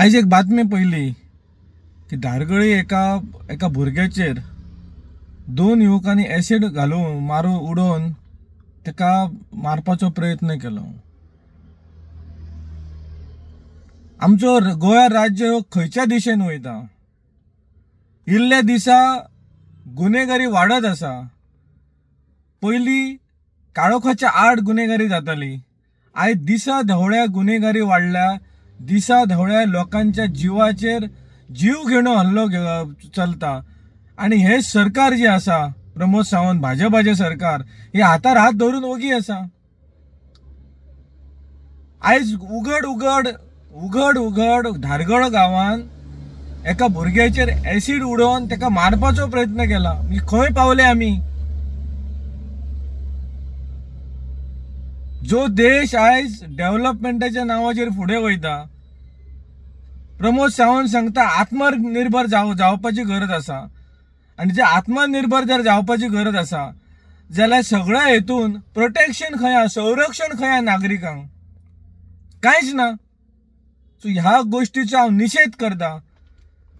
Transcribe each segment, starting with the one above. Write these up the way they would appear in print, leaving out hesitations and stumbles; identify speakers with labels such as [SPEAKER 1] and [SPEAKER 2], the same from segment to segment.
[SPEAKER 1] आयज एक बातमी पळयली की धारगळी एका एका भुरग्याचेर दोन युवकांनी एसीड घालून मारून उडोवन ताका मारपाचो प्रयत्न केलो. आमचो गोवा राज्य खंयच्या दिशेन वयता? इल्ल्या दिसा गुन्हेगारी वाडत आसा. पयलीं काळोखाच्या आड गुन्हेगारी जाताली, आयज दिसा धवळ्या गुन्हेगारी वाडल्या. दिसा धवळ्या लोकांच्या जिवाचेर जीव घेणो हल्लो चलता. आनी हें सरकार जें आसा, प्रमोद सावंत भाजपाचें सरकार, हे हातार हात धरून ओगी आसा. आयज उगड उगड उगड उगड धारगळ गांवान एका भुरग्याचेर एसीड उडोवन ताका मारपाचो प्रयत्न केला. खंय पावले आमी? जो देश आयज डेव्हलपमेंटाच्या नांवाचेर फुडें वयता, प्रमोद सावंत सांगता आत्मनिर्भर जावपाची गरज आसा. आनी जे आत्मनिर्भर जर जावपाची गरज आसा जाल्यार सगळ्या हेतून प्रोटेक्शन खंय आसा, संरक्षण खंय आसा नागरिकांक? कांयच ना. सो ह्या गोश्टीचो हांव निशेध करता.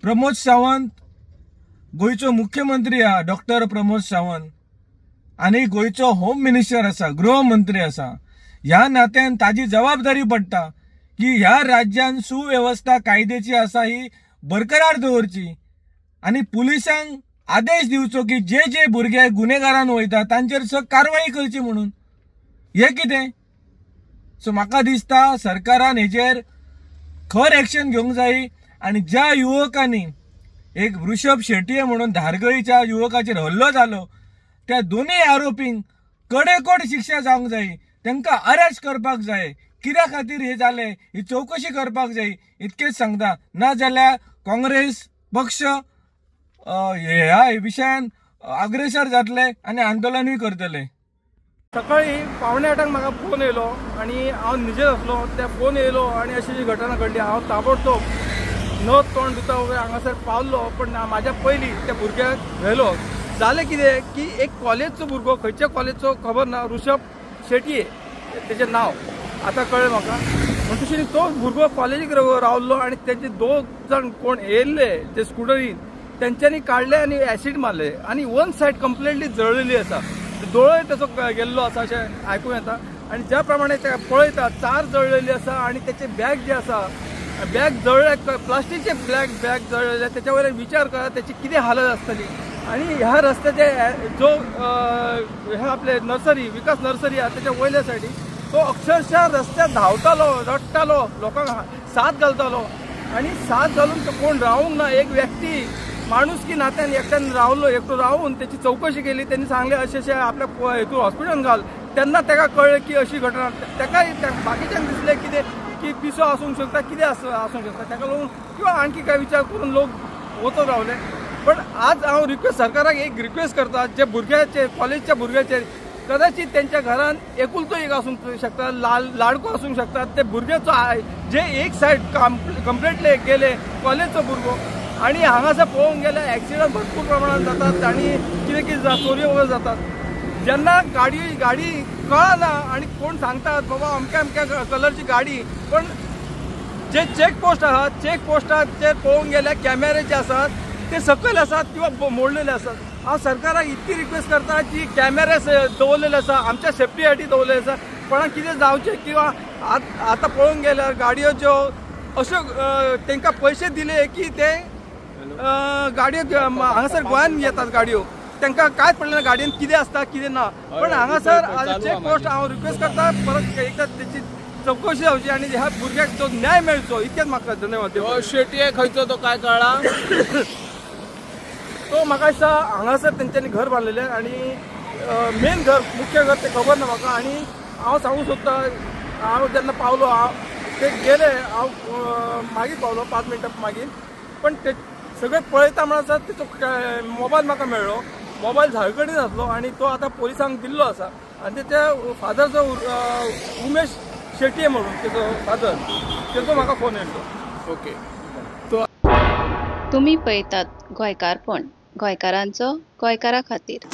[SPEAKER 1] प्रमोद सावंत गोंयचो मुख्यमंत्री आसा, डॉक्टर प्रमोद सावंत, आनी गोंयचो होम मिनिस्टर आसा, गृहमंत्री आसा. ह्या नात्यान ताजी जबाबदारी पडटा की ह्या राज्यान सुवेवस्था कायद्याची आसा ही बरकरार दवरची आनी पुलिसांक आदेश दिवचो की जे जे भुरगे गुन्हेगारान वयता तांचेर सग कारवाई करची म्हणून. हें कितें? सो म्हाका दिसता सरकारान हेजेर खर एक्शन घेवंक जाय. आनी ज्या युवकांनी एक वृषभ शेटये म्हणून धारगळीच्या युवकाचेर हल्लो जालो त्या दोनूय आरोपींक कडेकोट शिक्षा जावंक जाय, तांकां अरेस्ट करपाक जाय. कित्या खातीर हें जालें ही चवकशी करपाक जाय, इतकेंच सांगता. ना जाल्यार काँग्रेस पक्ष ह्या विशयान अग्रेसर जातले आनी आंदोलनूय करतले.
[SPEAKER 2] सकाळी 7:45 म्हाका फोन येयलो आनी हांव न्हिजेर आसलो. त्या फोन येयलो आनी अशी जी घटना घडली. हांव ताबडतोब नथ तोंड धुता वगैरे हांगासर पावलो, पण म्हाज्या पयलीं त्या भुरग्याक व्हेलो. जालें कितें की एक कॉलेजचो भुरगो, खंयच्या कॉलेजचो खबर ना, ऋषभ शेटये तेजें नांव आतां कळ्ळें म्हाका. म्हणटकीर तो भुरगो कॉलेजीक रावल्लो आनी तेजे दोग जाण कोण येयल्ले ते स्कुटरीन, तेंच्यांनी काडले आनी एसीड मारले आनी वन सायड कंप्लिटली जळलेली आसा. दोळोय ताचो गेल्लो आसा अशें आयकूंक येता. आनी ज्या प्रमाणे ते पळयता चार जळलेली आसा आनी तेचे बॅग जे आसा, बॅग जळ्ळे, प्लास्टिकचे ब्लॅक बॅग जळ्ळेले, तेच्या वयल्यान विचार करा तेची कितें हालत आसतली. आनी ह्या रस्त्याचे जो हे आपले नर्सरी, विकास नर्सरी आसा तेच्या वयल्या सायडीक तो अक्षरशः रस्त्यार धांवतालो, रडटालो, लोकांक साथ घालतालो. आनी साथ घालून तो कोण रावूंक ना. एक व्यक्ती माणूस की नात्यान एकट्यान रावलो, एकटो रावून तेची चवकशी केली. तेणी सांगलें अशें अशें आपल्या हेतून हॉस्पिटलान घाल. तेन्ना ताका कळ्ळें की अशी घटना. ताकाय बाकीच्यांक दिसलें कितें की पिसो आसूंक शकता, कितें आसूंक शकता, ताका लागून किंवा आणखी काय विचार करून लोक वचत रावले. पण आज हांव रिक्वेस्ट सरकाराक एक रिक्वेस्ट करता, जे भुरग्याचे कॉलेजच्या भुरग्याचेर कदाचित तेंच्या घरान एकुलतो एक आसूंक शकता, लाडको आसूंक शकता, ते भुरग्याचो जे एक सायड कंप्लिटली गेले कॉलेजचो भुरगो. आनी हांगासर पळोवंक गेल्यार एक्सिडंट भरपूर प्रमाणात जातात आनी कितें कितें चोरयो वगैरे जातात. जेन्ना गाडी गाडी कळना आनी कोण सांगतात बाबा अमक्या अमक्या कलरची गाडी, पण जे चेक पोस्ट आसात, चेक पोस्टाचेर पळोवंक गेल्यार कॅमेरे जे आसात ते सकयल आसात किंवा मोडलेले आसात. हांव सरकाराक इतकी रिक्वेस्ट करता की कॅमेरे दवरलेले आसा आमच्या सेफ्टी साठी दवरलेले आसा, कोणाक कितें जावचें किंवा आतां पळोवंक गेल्यार गाडयो ज्यो अश्यो तांकां पयशे दिले की ते गाडयो हांगासर गोंयान येतात गाडयो, तांकां कांयच पडलें ना गाडयेन कितें आसता कितें ना. पण हांगासर चेक पोस्ट हांव रिक्वेस्ट करता परत एकदां तेची चवकशी जावची आनी ह्या भुरग्याक जो न्याय मेळचो, इतकेंच म्हाका. धन्यवाद.
[SPEAKER 3] शेटये खंयचो तो काय कळ्ळा?
[SPEAKER 2] तो म्हाका दिसता हांगासर तेंच्यांनी घर बांदलेलें आनी मेन घर, मुख्य घर तें खबर ना म्हाका. आनी हांव सांगूंक सोदता, हांव जेन्ना पावलो, हांव ते गेले, हांव मागीर पावलो 5 मिनटां मागीर, पण ते सगळें पळयता म्हणसर तेचो मोबायल म्हाका मेळ्ळो. मोबायल झाडकडेन आसलो आनी तो आतां पोलिसांक दिल्लो आसा. आनी तेच्या फादरचो उमेश शेटये म्हणून तेचो फादर, तेचो म्हाका फोन येयलो.
[SPEAKER 3] ओके.
[SPEAKER 4] तुमी पळयतात गोंयकारपण, गोंयकारांचो गोंयकारा खातीर.